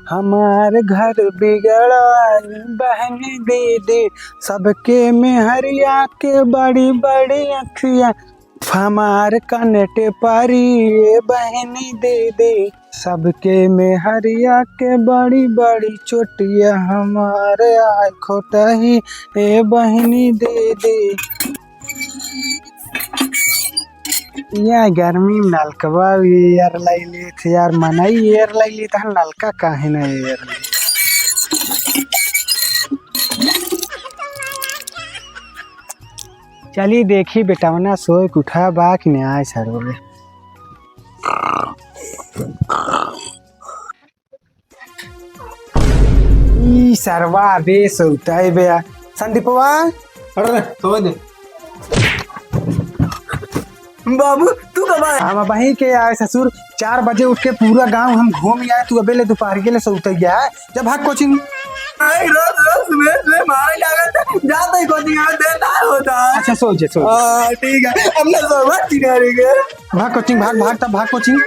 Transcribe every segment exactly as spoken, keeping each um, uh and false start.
हमार घर बिगड़ल बहनी दीदी, सबके मेहरिया के बड़ी बड़ी अखिया। हमार कनेटे परी ए बहनी दीदी, सबके मेहरिया के बड़ी बड़ी चोटिया। हमार आय खोटही ए बहनी दीदी। या गर्मी में नलकवा भी एयर लाई लेत यार, मनई एयर लाई लेत हन, नलका काहे ना एयर लाई? चली देखी बेटवना सोए के उठा बा कि ना आए सरवे। ई सरवा बे सौताई बे। संदीपवा। अरे, सोए दे। बाबू, तू कब आया? हम अबहीं के आए ससुर, चार बजे उठ के पूरा गांव हम घूम आए, तू अबे ले दोपहर के ले सौतैया है। जब भाग कोचिंग। आई रोज रोज सुबह सुबह मारे लागत है, जाते ही कोचिंग आवे, देता होता है। अच्छा, सो जे, सो जे। हाँ, ठीक है, अब ना सोवा किनारे के। भाग कोचिंग, भाग, भाग, तब भाग कोचिंग।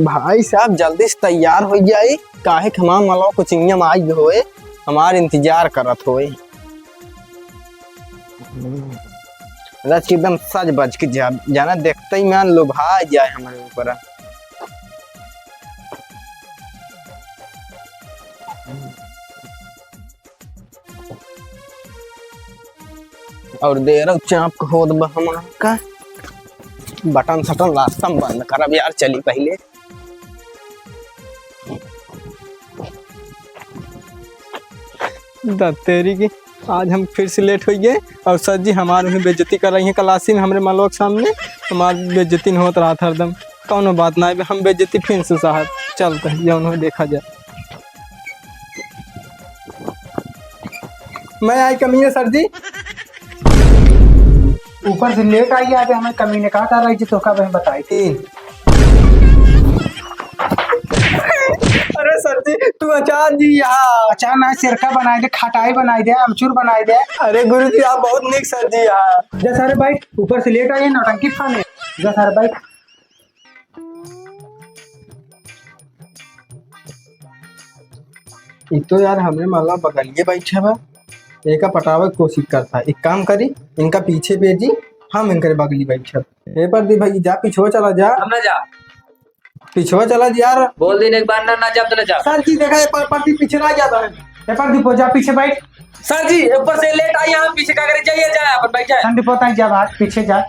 भाई साहब, जल्दी से तैयार होइ जाई, काहे कि हमार मलवा कोचिंगिया में आई होए, हमार इंतजार करत होए। रच के एकदम सज बज के जा, जाना देखते ही मन लोभा जाए हमारे ऊपर। और देर चाप के होत बा हमार का बटन सटन रास्ता में बंद करब यार, चली पहिले। दत्तेरी की आज हम फिर से लेट होइ गए और सर जी हमार वहीं बेइज्जती कर रही हैं क्लासी में हमरे मलवा के सामने। हमार बेइज्जती न होत रहत हरदम। कौनो बात ना, हम बेइज्जती फिर से सहब। चलते हैं, जौन हो देखा जाए। मैं आई कमीने सर जी। ऊपर से लेट आई, आज हमें कमीने कहा था रही जी, तोका बहन बताई थी। अरे सर जी, तू अचार जी यहाँ। अचार ना, सिरका बनाई दे, खटाई बनाई दे, अमचूर बनाई दे। अरे गुरु जी, आप बहुत निक सर जी यहाँ। जा सारे बैठ, ऊपर से लेट आई है, नौटंकी खाने। जा सारे बैठ। ई तो यार हमरे मलवा बगलिए बैठे बा, एका पटावे के कोशिश करता। एक काम करी, इनका पीछे भेजी, हम इनकरे बगली बैठब। ए प्रदीप भाई, जा पिछवा चला जा। हम ना जा। पिछवा चला जा यार। बोल दिन एक बार ना, ना जा तो ना जा। सर जी देखा, ए पर-, प्रदीप पीछे ना जाता है। ए प्रदीप, जा पीछे बैठ। सर जी, ऊपर से लेट आई, हम पीछे का करे, जाइए, जाए, अपन बैठ जाए। संदीप, होता है, जा बाहर, पीछे जा।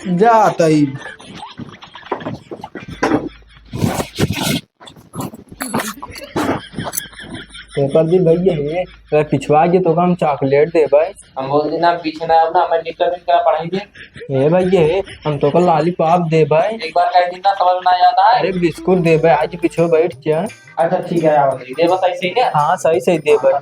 जा, तई। ए प्रदीप भैया, हे, अगर पिछवा गए तो हम चॉकलेट देबै। हम बोल देना, पीछे ना, अपना हमें निकल का पढ़ाई दे। ए भैया, हे, हम तोका लॉलीपॉप देबै। एक बार कह दी ना, समझ ना आता है। अरे बिस्कुट देबै, आज पीछे बैठ जा। अच्छा ठीक है, आओ, दे बस ऐसे ही ना। हाँ, सही सही देबै।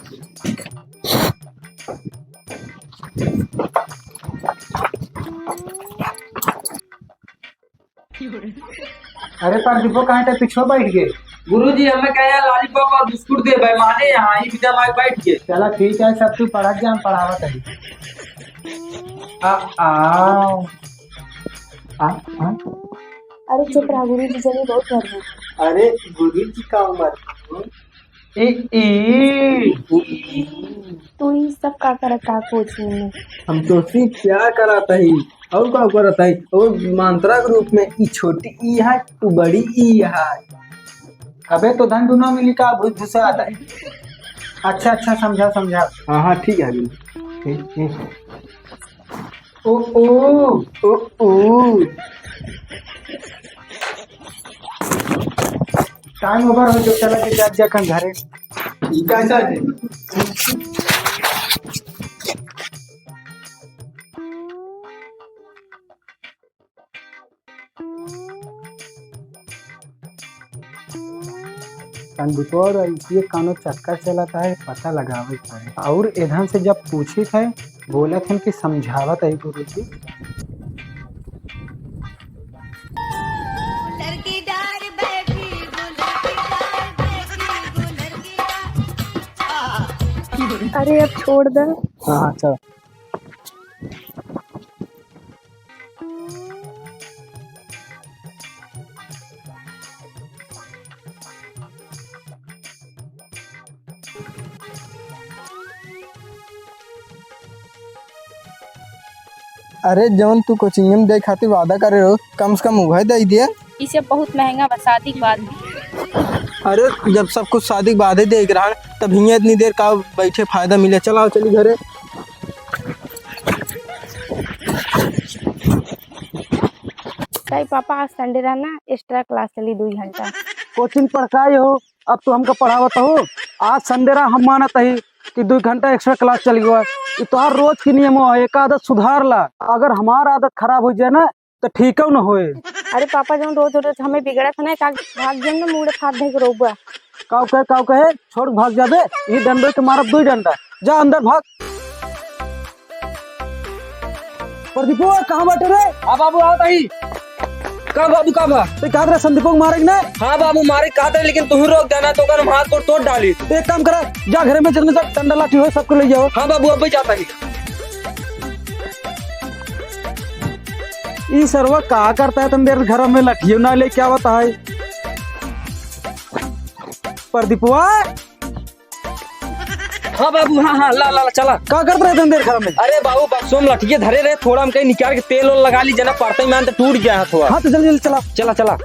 अरे प्रदीपो, कहाँ ते पीछे बैठ गए? गुरुजी, हमें कहे लॉलीपॉप और बिस्कुट देबै, माने यहाँ ही बिना मार बैठ गए। चला ठीक है, सब तू पढ़त जा, हम पढ़ावत है। आ, आ, आ, आ। अरे चुप रहा गुरुजी, जल्दी बहुत गर्मी है। अरे गुरुजी का उम्र है? ए, ए। तू ई सब का करत का कोचिंग में? हम तो सिर्फ क्या करत हई, और का करत हई? और मंत्रा के रूप में ई छोटी ई है, तू बड़ी ई है। अबे तो धन दुनो मिली का भूत भूसा आता है। अच्छा, अच्छा, समझा, समझा। हाँ, हाँ, ठीक है, अभी। ए, ए। ओ, ओ, ओ, ओ। टाइम ओवर हो जो, चला के जा, जा कन घरे। ई कैसा है? संदीपो और ऐसे कानो चक्कर चलत है, पता लगावे के पड़े। और इधर से जब पूछित है, बोलत हन कि समझावत है गुरुजी। लड़की डार बैठी, वो लड़की डार बैठी, वो लड़की डार। अरे अब छोड़ दे। हाँ, हाँ, चल। अरे, जौन तू कोचिंग में दे खातिर वादा करे रहो, कम से कम उहे दे दिए। इसे बहुत महंगा बा, शादी के बाद। अरे, जब सब कुछ शादी के बाद ही देख रहा है, तब हियाँ इतनी देर का बैठे फायदा मिले? चलाओ, चली घरे। ताई पापा, आज Sunday रहा ना, extra class चली दुई घंटा। कोचिंग पढ़ का हो? अब तू हमका पढ़ावत हो? आज Sunday रहा, हम मानत ही कि दुई घंटा extra class चली हुआ। ये तोहार रोज की नियम हो, एक आदत सुधार ला। अगर हमार आदत खराब हो जाए ना, तो ठीक न होए। अरे पापा, जौन रोज रोज हमें बिगड़त है ना, काल भाग जाएंगे, मूड़े फाड़ देंगे रोबा। काऊ कहे, काऊ कहे, छोड़ भाग जाबे, ये डंडो के मारब दुई डंडा। जा अंदर भाग। प्रदीपो, कहाँ बाटे रे? हाँ बाबू, आवत ही। का बाबू, का बा? ते कहा रे संदीपो के मारे के ना? हाँ बाबू, मारे कहा था, लेकिन तू ही रोक देना, तो अगर हम हाथ को तोड़ डाली। एक काम करा, जा घरे में जल्दी से डंडा लाठी हो, सबको ले जाओ। हाँ बाबू, अब जाता ही। ई सरवा का करता है, तन देर घर में लठियो ना लेके आवता है। प्रदीपवा। हाँ बाबू, हाँ, हाँ, ला, ला, ला, चला। का करत रहे तन देर घर में? अरे बाबू, बक्सों में लठिए धरे रहे, थोड़ा हम कहीं निकाल के तेल ओल लगा ली, जना पड़ते में तो टूट गया है थोड़ा। हाँ, तो जल्दी, जल्दी चला। चला, चला।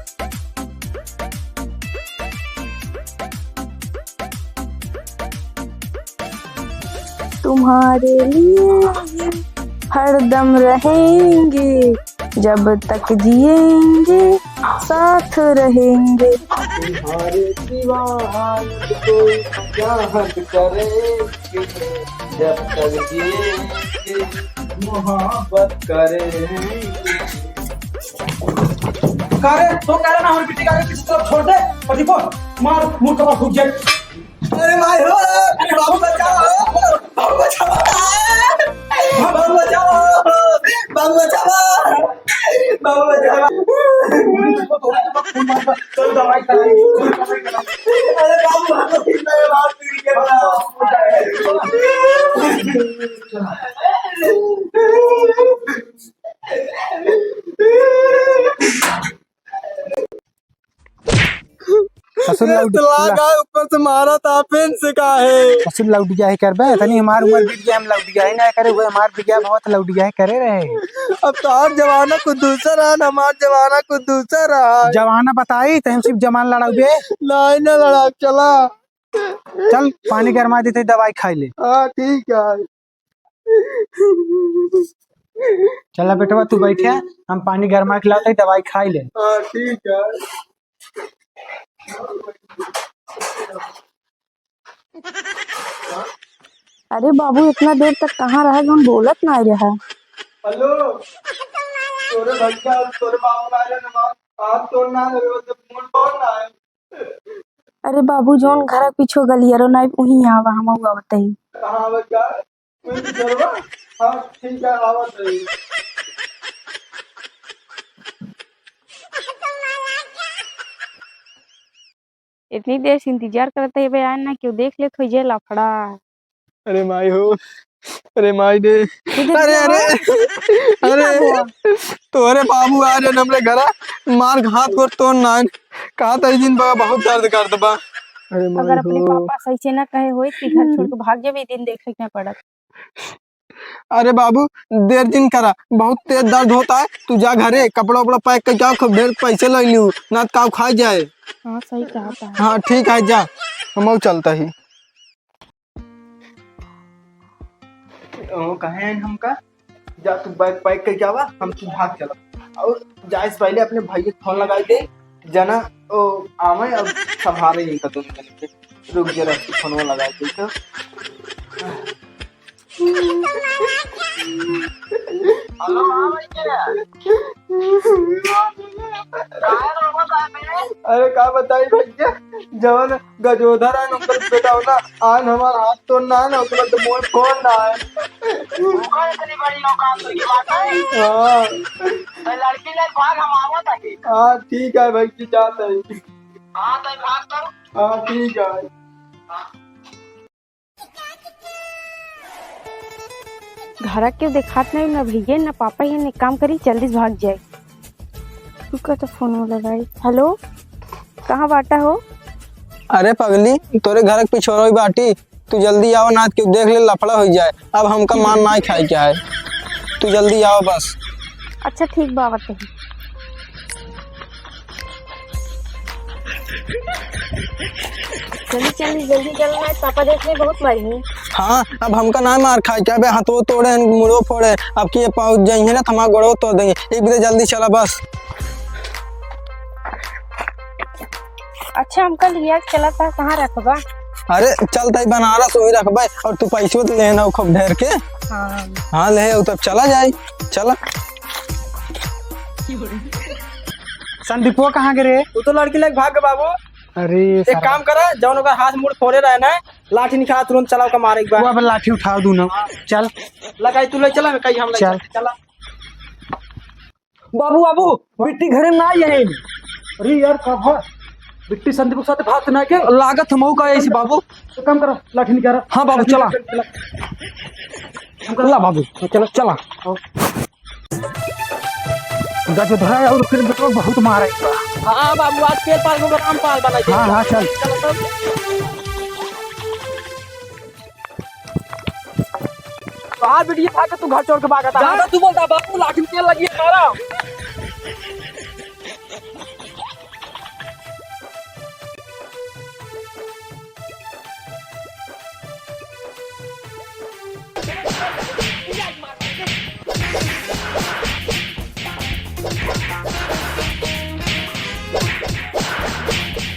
तुम्हारे लिए हरदम रहेंगे, जब तक जिएंगे साथ रहेंगे। तुम्हारे सिवा हाथ कोई चाहत करेंगे, जब तक जिएंगे मोहब्बत करेंगे। का रे, तो कह रहा ना, हमारी बिटिया के पीछे तरफ छोड़ दे, प्रदीपो, मार, मुंह कपड़ा फूट जाए। अरे माई हो, बाबू बचाओ, बाबू बचाओ, बाबू बचाओ, बाबू बचाओ, बाबू बचाओ। चल दवाई कराई। अरे बाबू, बाबू, बाबू, ससुर लौट-, तो लाग ला- आए, ऊपर से मारा था, पेन से का है? ससुर लौट गया है करबे, तनी हमार उम्र बीत गया, हम लौट गया है ना करे, वो हमार बीत गया, बहुत लौट गया है करे रहे। अब तो हर जमाना कुछ दूसर है, हमार जमाना कुछ दूसर है। जमाना बताई, तो हम सिर्फ जमाना लड़ाऊ बे। नहीं ना लड़ाऊ, चला। चल, पानी गरमा देते, दवाई खाई ले। हाँ, ठीक है। चला बेटवा, तू बैठे, हम पानी गरमा के लाते, दवाई खाई ले। हाँ, ठीक है। अरे बाबू, इतना देर तक कहाँ रहा, जौन बोलत ना रहा? हेलो, तोरे भैया, तोरे बाबू आ रहे ना, आज तो ना रहे, वो तो फोन, फोन ना आए। अरे बाबू, जौन घर के पीछे गलियारो ना, उहीं आवा, हम आवत ही। कहाँ आवत जा? कोई भी करवा? हाँ, ठीक है, आवत है। इतनी देर से इंतजार करत है बे, आए ना, क्यों देख लेत हो ये लफड़ा। अरे माई हो, अरे माई रे। इधर अरे, क्या अरे, हुआ? ये अरे, क्या हुआ? तोरे बाबू आ रहे हमरे घरा, मार हाथ गोड़ तोड़ ना, कहा था दिन बा बहुत दर्द करत बा। अरे माई अगर अपने हो। पापा सही से ना कहे होई कि घर छोड़ के भाग जाबे, ई दिन देखे के ना पड़त। अरे बाबू, देर जिन करा, बहुत तेज दर्द होता है। तू जा घरे, कपड़ा उपड़ा pack करके आओ, खूब ढेर पैसे ले लियो, ना तो काऊ खा जाए। हाँ, सही कहा था। हाँ, ठीक है, जा, हम चलता ही। ओ, कहे हैं हमका? जा, तू bag pack करके आवा, हम तू भाग चला। और जाए से पहले अपने भाई के फोन लगाई दे, जना, ओ, आवे, अब संभाले इनका दोनों जने के। रुक जरा, फोनवा लगा दे तो। हेलो, हाँ भैया। अरे का बताई भैया, जवन गजोधर आन ओकर बेटा हो ना, आन हमार हाथ तो ना ना, ओकर बाद मोर फोन ना आए। ओकर इतनी बड़ी औकात होई के बात है? हाँ। तो लड़की ले भाग, हम आवत है। हाँ, ठीक है भाई, की जात है। हाँ, तो भाग तो। हाँ, ठीक है। हाँ। घर के देखात नहीं, ना भैया ना पापा, ये एक काम करी, जल्दी से भाग जाए। रुका तो फोन लगाई। हेलो, कहाँ बाटा हो? अरे पगली, तोरे घर के पिछोरा ही बाटी, तू जल्दी आवा, ना तो केहू देख ले, लफड़ा हो जाए। अब हमका मार ना खाए क्या है, तू जल्दी आवा बस। अच्छा ठीक बा, आवत है। चली चली जल्दी चल, ना पापा देख ले बहुत मारी। हाँ, अब हमका ना मार खाए क्या बे, हाथों तोड़े हैं, मुड़ो फोड़े, अब की ये पाँव जाइए ना, तो हमारा गोड़ो तोड़ देंगे। एक बजे जल्दी चला बस। अच्छा अंकल, ये चला था, कहाँ रखबा? अरे चल तई बनारस वही रखबे, और तू पैसो तो लेना हो खूब ढेर के। हाँ। हाँ ले, वो तब चला जाए, चला। संदीपो कहाँ गे रे? वो तो लड़की लेके भाग गए बाबू। अरे एक सारा काम करा, जौन ओकर हाथ मुड़ फोड़े रहे ना, लाठी निकाल तुरंत चलाओ का मारे एक बार। वो अब लाठी उठाओ दूनो। चल। लगाई तू ले चला, मैं कहीं हम ले चल। चला। बाबू, बाबू, बिट्टी घरे ना आई है। अरे यार, का भा? बिट्टी संदीप के साथ भात ना के? लागत हम का ऐसी बाबू। तो काम करा, लाठी निकाला। हाँ बाबू, चला। चला। काम करा। ला बाबू, चला, चला। गजधरा और फिर बेटवा बहुत मारे। हाँ बाबू, आज पेड़ पाल को राम पाल बना के। हाँ, हाँ, चल। चलो तब। बाहर बिटिया भाग के तू घर छोड़ के भागा था। ज्यादा तू बोलता बाबू, लाठी में तेल लगी है मारा।